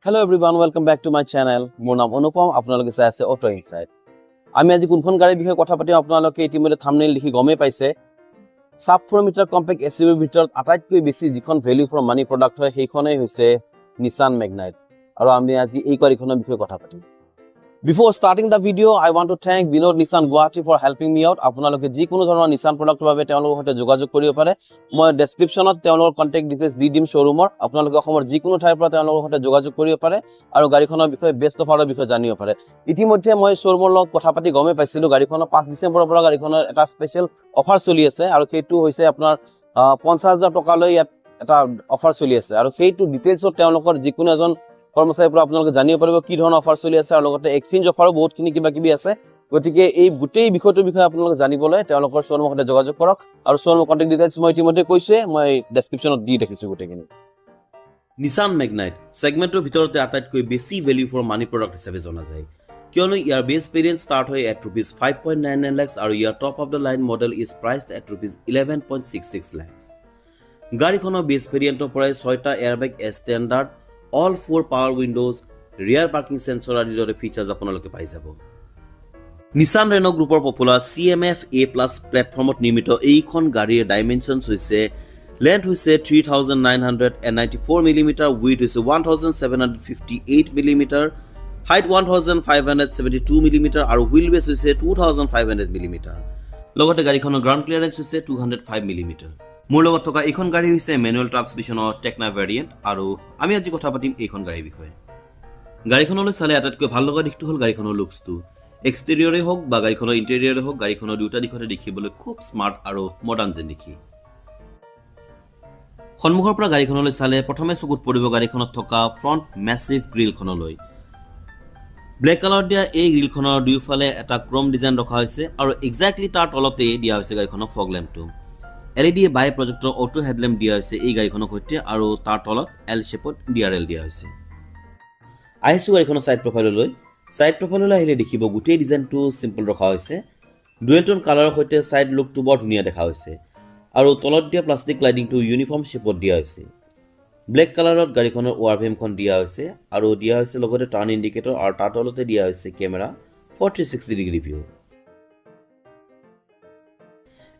Hello everyone, welcome back to my channel. মোৰ নাম অনুপম, আপোনালোকে চাই আছে অটো ইনচাইট। আমি আজি কোনখন গাড়ীৰ বিষয়ে কথা পাতিম, আপোনালোকে ইতিমধ্যে থামনেইল দেখি গমেই পাইছে। চাব 4 মিটাৰ কম্পেক্ট এছইউভিৰ ভিতৰত আটাইতকৈ বেছি যিখন ভেলিউ ফৰ মানি প্ৰডাক্ট হয়, সেইখনেই হৈছে নিচান মেগনাইট আৰু আমি আজি এই গাড়ীখনৰ বিষয়ে কথা পাতিম। Before starting the video, I want to thank Binod Nissan Guwahati for helping me out. আপোনালোকে যিকোনো ধৰণৰ নিচান প্ৰডাক্টৰ বাবে তেওঁলোকৰ সৈতে যোগাযোগ কৰিব পাৰে। মই ডেছক্ৰিপশ্যনত তেওঁলোকৰ কণ্টেক্ট ডিটেইলছ দি দিম শ্ব'ৰুমৰ। আপোনালোকে অসমৰ যিকোনো ঠাইৰ পৰা তেওঁলোকৰ সৈতে যোগাযোগ কৰিব পাৰে আৰু গাড়ীখনৰ বিষয়ে, বেষ্ট অফাৰৰ বিষয়ে জানিব পাৰে। ইতিমধ্যে মই শ্ব'ৰুমৰ লগত কথা পাতি গমেই পাইছিলোঁ, গাড়ীখনৰ 5 ডিচেম্বৰৰ পৰা গাড়ীখনৰ এটা স্পেচিয়েল অফাৰ চলি আছে আৰু সেইটো হৈছে আপোনাৰ 50,000 টকালৈ ইয়াত এটা অফাৰ চলি আছে। আৰু সেইটো ডিটেইলছত তেওঁলোকৰ যিকোনো এজন কৰ্মচাৰীৰ পৰা আপোনালোকে জানিব পাৰিব কি ধৰণৰ অফাৰ চলি আছে আৰু লগতে এক্সচেঞ্জ অফাৰো বহুতখিনি কিবা কিবি আছে। গতিকে এই গোটেই বিষয়টোৰ বিষয়ে আপোনালোকে জানিবলৈ তেওঁলোকৰ শ্ব'ৰুমৰ সৈতে যোগাযোগ কৰক আৰু শ্ব'ৰুমৰ কণ্টেক্ট ডিটেইলছ মই ইতিমধ্যে কৈছোৱে, মই ডেছক্ৰিপশ্যনত দি ৰাখিছোঁ গোটেইখিনি। নিচান মেগনাইট ছেগমেণ্টটোৰ ভিতৰতে আটাইতকৈ বেছি ভেলিউ ফৰ মানি প্ৰডাক্ট হিচাপে জনা যায়, কিয়নো ইয়াৰ বেছ ভেৰিয়েণ্ট ষ্টাৰ্ট হয় at ₹5.99 lakhs আৰু ইয়াৰ top of the line model is priced at ₹11.66 lakhs। গাড়ীখনৰ বেছ ভেৰিয়েণ্টৰ পৰাই ছয়টা airbag as standard, all four power windows, rear parking sensor আদিৰ দৰে ফিচাৰ্ছ আপোনালোকে পাই যাব। নিচান ৰেন' গ্ৰুপৰ পপুলাৰ চিএমএফ এ প্লাছ প্লেটফৰ্মত নিৰ্মিত এইখন গাড়ীৰ ডাইমেনশ্যনছ হৈছে, লেন্থ হৈছে 3994 millimeter, width হৈছে 1758 millimeter, height 1572 millimeter আৰু হুইল বেছ হৈছে 2500 মিলিমিটাৰ। লগতে গাড়ীখনৰ গ্ৰাউণ্ড ক্লিয়াৰেঞ্চ হৈছে 205 মিলিমিটাৰ। মোৰ লগত থকা এইখন গাড়ী হৈছে মেনুৱেল ট্ৰান্সমিশ্যনৰ টেকনা ভেৰিয়েণ্ট আৰু আমি আজি কথা পাতিম এইখন গাড়ীৰ বিষয়ে। গাড়ীখনলৈ চালে আটাইতকৈ ভাল লগা দিশটো হ'ল গাড়ীখনৰ লুকছটো। এক্সটেৰিয়ৰে হওক বা গাড়ীখনৰ ইণ্টেৰিয়ৰে হওক, গাড়ীখনৰ দুয়োটা দিশতে দেখিবলৈ খুব স্মাৰ্ট আৰু মডাৰ্ণ যেন দেখি। সন্মুখৰ পৰা গাড়ীখনলৈ চালে প্ৰথমে চকুত পৰিব গাড়ীখনত থকা ফ্ৰণ্ট মেচিভ গ্ৰিলখনলৈ। ব্লেক কালাৰ দিয়া এই গ্ৰিলখনৰ দুয়োফালে এটা ক্ৰম ডিজাইন ৰখা হৈছে আৰু একজেক্টলি তাৰ তলতেই দিয়া হৈছে গাড়ীখনৰ fog লেম্পটো। LED bi projector auto headlamp দিয়া হৈছে এই গাড়ীখনৰ সৈতে আৰু তাৰ তলত এল শ্বেপত ডি আৰ এল দিয়া হৈছে। আহিছোঁ গাড়ীখনৰ ছাইড প্ৰফাইললৈ। ছাইড প্ৰফাইললৈ আহিলে দেখিব গোটেই ডিজাইনটো চিম্পল ৰখা হৈছে। ডুৱেল টোন কালাৰৰ সৈতে ছাইড লুকটো বৰ ধুনীয়া দেখা হৈছে আৰু তলত দিয়া প্লাষ্টিক ক্লেডিংটো ইউনিফৰ্ম শ্বেপত দিয়া হৈছে। ব্লেক কালাৰত গাড়ীখনৰ অ'আৰভিএমখন দিয়া হৈছে আৰু দিয়া হৈছে লগতে টাৰ্ণ ইণ্ডিকেটৰ আৰু তাৰ তলতে দিয়া হৈছে camera for 360 degree view।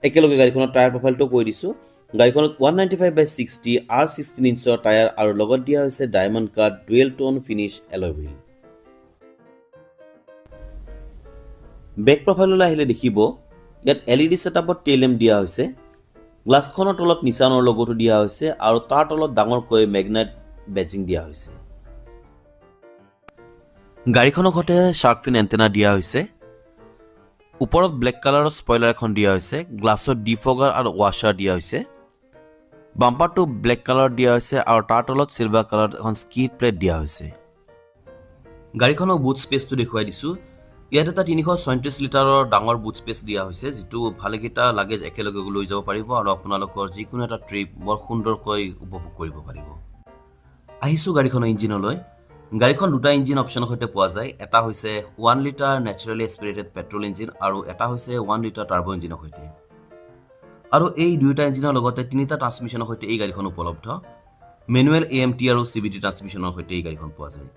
একেলগে গাড়ীখনৰ টায়াৰ প্ৰফাইলটো কৈ দিছোঁ। গাড়ীখনত 195 by 60 R 16 ইঞ্চৰ tyre আৰু লগত দিয়া হৈছে diamond cut dual tone finish alloy wheel। Back প্ৰফাইললৈ আহিলে দেখিব ইয়াত এলইডি ছেটআপত টেইল লেম্প দিয়া হৈছে। গ্লাছখনৰ তলত নিচানৰ লগতো দিয়া হৈছে আৰু তাৰ তলত ডাঙৰকৈ মেগনাইট বেজিং দিয়া হৈছে। গাড়ীখনৰ সৈতে শ্বাৰ্ক ফিন এণ্টেনা দিয়া হৈছে। ওপৰত ব্লেক কালাৰৰ স্পইলাৰ এখন দিয়া হৈছে। গ্লাছত ডিফগাৰ আৰু ৱাছাৰ দিয়া হৈছে। বাম্পাৰটো ব্লেক কালাৰত দিয়া হৈছে আৰু তাৰ তলত চিলভাৰ কালাৰত এখন স্কিড প্লেট দিয়া হৈছে। গাড়ীখনৰ বুট স্পেচটো দেখুৱাই দিছোঁ। ইয়াত এটা 336 লিটাৰৰ ডাঙৰ বুট স্পেচ দিয়া হৈছে, যিটো ভালেকেইটা লাগেজ একেলগে লৈ যাব পাৰিব আৰু আপোনালোকৰ যিকোনো এটা ট্ৰিপ বৰ সুন্দৰকৈ উপভোগ কৰিব পাৰিব। আহিছোঁ গাড়ীখনৰ ইঞ্জিনলৈ। গাড়ীখন দুটা ইঞ্জিন অপশ্যনৰ সৈতে পোৱা যায়। এটা হৈছে 1 litre naturally aspirated petrol engine আৰু এটা হৈছে 1 লিটাৰ টাৰ্ব ইঞ্জিনৰ সৈতে। আৰু এই দুয়োটা ইঞ্জিনৰ লগতে তিনিটা ট্ৰান্সমিশ্যনৰ সৈতে এই গাড়ীখন উপলব্ধ। মেনুৱেল, এএমটি আৰু চিভিটি ট্ৰান্সমিশ্যনৰ সৈতে এই গাড়ীখন পোৱা যায়।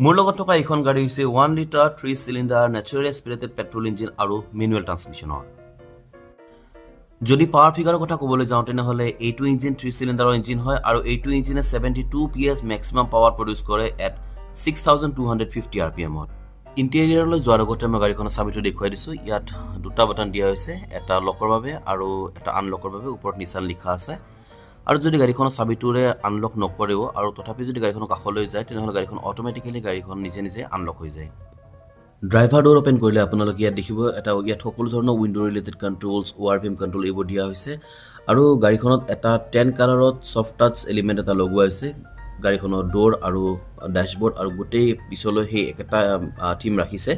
মোৰ লগত থকা এইখন গাড়ী হৈছে 1 litre three cylinder naturally aspirated petrol engine আৰু মেনুৱেল ট্ৰান্সমিশ্যনৰ। যদি পাৱাৰ ফিগাৰৰ কথা ক'বলৈ যাওঁ, তেনেহ'লে এইটো ইঞ্জিন থ্ৰী চিলিণ্ডাৰৰ ইঞ্জিন হয় আৰু এইটো ইঞ্জিনে 72 PS maximum power produce কৰে at 6250 আৰপিএমত। ইণ্টেৰিয়ৰলৈ যোৱাৰ আগতে মই গাড়ীখনৰ চাবিটো দেখুৱাই দিছোঁ। ইয়াত দুটা বাটন দিয়া হৈছে, এটা লকৰ বাবে আৰু এটা আনলকৰ বাবে। ওপৰত নিচান লিখা আছে। আৰু যদি গাড়ীখনৰ চাবিটোৰে আনলক নকৰেও আৰু তথাপি যদি গাড়ীখনৰ কাষলৈ যায়, তেনেহ'লে গাড়ীখন অট'মেটিকেলি গাড়ীখন নিজে নিজে আনলক হৈ যায়। ড্ৰাইভাৰ ড'ৰ অ'পেন কৰিলে আপোনালোকে ইয়াত দেখিব এটা ইয়াত সকলো ধৰণৰ window related controls, ORVM control এইবোৰ দিয়া হৈছে। আৰু গাড়ীখনত এটা টেন কালাৰত ছফ্ট টাচ এলিমেণ্ট এটা লগোৱা হৈছে। গাড়ীখনৰ ড'ৰ আৰু ডেছবৰ্ড আৰু গোটেই পিছলৈ সেই একেটা থিম ৰাখিছে।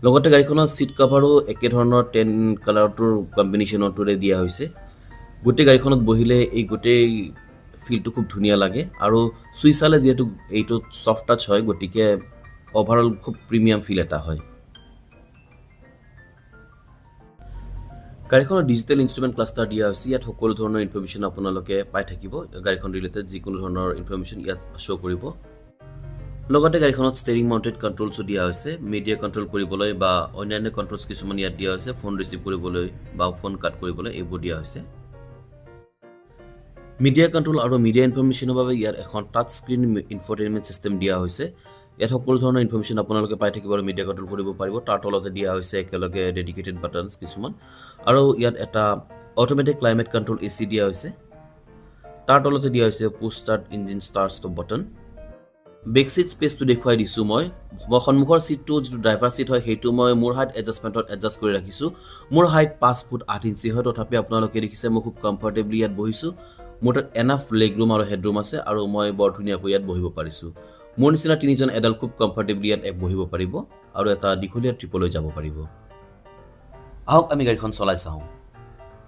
লগতে গাড়ীখনৰ চিট কভাৰো একেধৰণৰ টেন কালাৰটোৰ কম্বিনেশ্যনটোৰে দিয়া হৈছে। গোটেই গাড়ীখনত বহিলে এই গোটেই ফিলটো খুব ধুনীয়া লাগে আৰু চুই চালে যিহেতু এইটো ছফ্ট টাচ হয়, গতিকে অভাৰঅল খুব প্ৰিমিয়াম ফিল এটা হয়। গাড়ীখনত ডিজিটেল ইনষ্ট্ৰুমেণ্ট ক্লাষ্টাৰ দিয়া হৈছে। ইয়াত সকলো ধৰণৰ ইনফৰ্মেশ্যন আপোনালোকে পাই থাকিব। গাড়ীখন ৰিলেটেড যিকোনো ধৰণৰ ইনফৰ্মেশ্যন ইয়াত শ্ব' কৰিব। লগতে গাড়ীখনত ষ্টেৰিং মাউণ্টেড কণ্ট্ৰলছো দিয়া হৈছে। মিডিয়া কণ্ট্ৰল কৰিবলৈ বা অন্যান্য কণ্ট্ৰলছ কিছুমান ইয়াত দিয়া হৈছে। ফোন ৰিচিভ কৰিবলৈ বা ফোন কাট কৰিবলৈ এইবোৰ দিয়া হৈছে। মিডিয়া কণ্ট্ৰল আৰু মিডিয়া ইনফৰ্মেশ্যনৰ বাবে ইয়াত এখন টাচ স্ক্ৰীণ ইনফৰটেইনমেণ্ট ছিষ্টেম দিয়া হৈছে। ইয়াত সকলো ধৰণৰ ইনফৰ্মেশ্যন আপোনালোকে পাই থাকিব আৰু মিডিয়া কণ্ট্ৰল কৰিব পাৰিব। তাৰ তলতে দিয়া হৈছে একেলগে ডেডিকেটেড বাটনছ কিছুমান আৰু ইয়াত এটা অট'মেটিক ক্লাইমেট কণ্ট্ৰল এচি দিয়া হৈছে। তাৰ তলতে দিয়া হৈছে push start engine start stop button. Back seat স্পেচটো দেখুৱাই দিছোঁ মই। মই সন্মুখৰ ছিটটো, যিটো ড্ৰাইভাৰ ছিট হয়, সেইটো মই মোৰ হাইট এডজাষ্টমেণ্টত এডজাষ্ট কৰি ৰাখিছোঁ। মোৰ হাইট 5 ফুট 8 ইঞ্চি হয়। তথাপি আপোনালোকে দেখিছে, মই খুব কমফৰ্টেবলি ইয়াত বহিছোঁ। মোৰ তাত এনাফ লেগ ৰুম আৰু হেড ৰুম আছে আৰু মই বৰ ধুনীয়াকৈ ইয়াত বহিব পাৰিছোঁ। মোৰ নিচিনা তিনিজন এডাল্ট খুব কমফৰ্টেবলি ইয়াত বহিব পাৰিব আৰু এটা দীঘলীয়া ট্ৰিপলৈ যাব পাৰিব। আহক, আমি গাড়ীখন চলাই চাওঁ।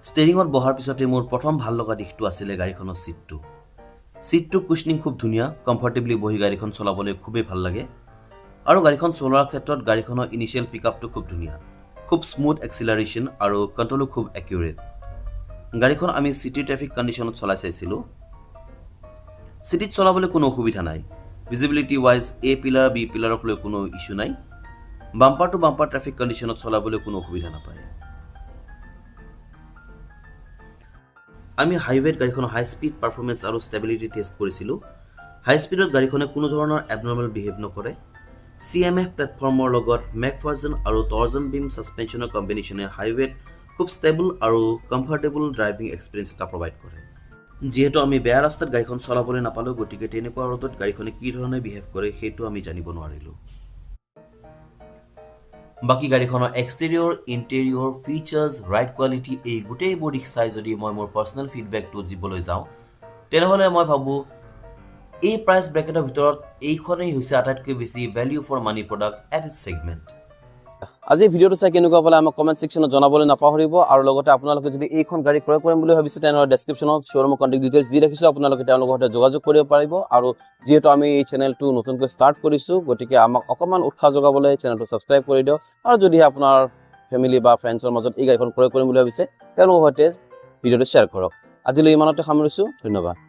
ষ্টেৰিঙত বহাৰ পিছতে মোৰ প্ৰথম ভাল লগা দিশটো আছিলে গাড়ীখনৰ ছিটটো। ছিটটোৰ কুচনিং খুব ধুনীয়া। কমফৰ্টেবলি বহি গাড়ীখন চলাবলৈ খুবেই ভাল লাগে আৰু গাড়ীখন চলোৱাৰ ক্ষেত্ৰত গাড়ীখনৰ ইনিচিয়েল পিক আপটো খুব ধুনীয়া, খুব স্মুথ এক্সিলাৰেশ্যন আৰু কণ্ট্ৰলো খুব একিউৰেট। গাড়ীখন আমি চিটি ট্ৰেফিক কণ্ডিশ্যনত চলাই চাইছিলোঁ। চিটিত চলাবলৈ কোনো অসুবিধা নাই। ভিজিবিলিটি ৱাইজ এ পিলাৰ, বি পিলাৰক লৈ কোনো ইছ্যু নাই। বাম্পাৰ টু বাম্পাৰ ট্ৰেফিক কণ্ডিশ্যনত চলাবলৈ কোনো অসুবিধা নাপায়। আমি হাইৱেত গাড়ীখনৰ হাই স্পীড পাৰফৰ্মেঞ্চ আৰু ষ্টেবিলিটি টেষ্ট কৰিছিলোঁ। হাই স্পীডত গাড়ীখনে কোনো ধৰণৰ এবনৰ্মেল বিহেভ নকৰে। চিএমএফ প্লেটফৰ্মৰ লগত মেকফাৰ্জন আৰু টৰ্জন বিম ছাছপেনশ্যনৰ কম্বিনেশ্যনে হাইৱেত খুব ষ্টেবল আৰু কমফৰ্টেবল ড্ৰাইভিং এক্সপিৰিয়েঞ্চ এটা প্ৰভাইড কৰে। যিহেতু আমি বেয়া ৰাস্তাত গাড়ীখন চলাবলৈ নাপালোঁ, গতিকে তেনেকুৱা ৰ'দত গাড়ীখনে কি ধৰণে বিহেভ কৰে, সেইটো আমি জানিব নোৱাৰিলোঁ। বাকী গাড়ীখনৰ exterior, interior, features, ride quality, এই গোটেইবোৰ দিশ চাই যদি মই মোৰ পাৰ্চনেল ফিডবেকটো দিবলৈ যাওঁ, তেনেহ'লে মই ভাবোঁ এই প্ৰাইচ ব্ৰেকেটৰ ভিতৰত এইখনেই হৈছে আটাইতকৈ বেছি value for money product at its segment। আজি ভিডিঅ'টো চাই কেনেকুৱা পালে, আমাক কমেণ্ট ছেকশ্যনত জনাবলৈ নাপাহৰিব। আৰু লগতে আপোনালোকে যদি এইখন গাড়ী ক্ৰয় কৰিম বুলি ভাবিছে, তেনেহ'লে ডেছক্ৰিপশ্যনত শ্ব'ৰুমৰ কণ্টেক্ট ডিটেইলছ দি ৰাখিছোঁ। আপোনালোকে তেওঁলোকৰ সৈতে যোগাযোগ কৰিব পাৰিব। আৰু যিহেতু আমি এই চেনেলটো নতুনকৈ ষ্টাৰ্ট কৰিছোঁ, গতিকে আমাক অকণমান উৎসাহ যোগাবলৈ চেনেলটো ছাবস্ক্ৰাইব কৰি দিয়ক। আৰু যদিহে আপোনাৰ ফেমিলি বা ফ্ৰেণ্ডছৰ মাজত এই গাড়ীখন ক্ৰয় কৰিম বুলি ভাবিছে, তেওঁলোকৰ সৈতে ভিডিঅ'টো শ্বেয়াৰ কৰক। আজিলৈ ইমানতে সামৰিছোঁ। ধন্যবাদ।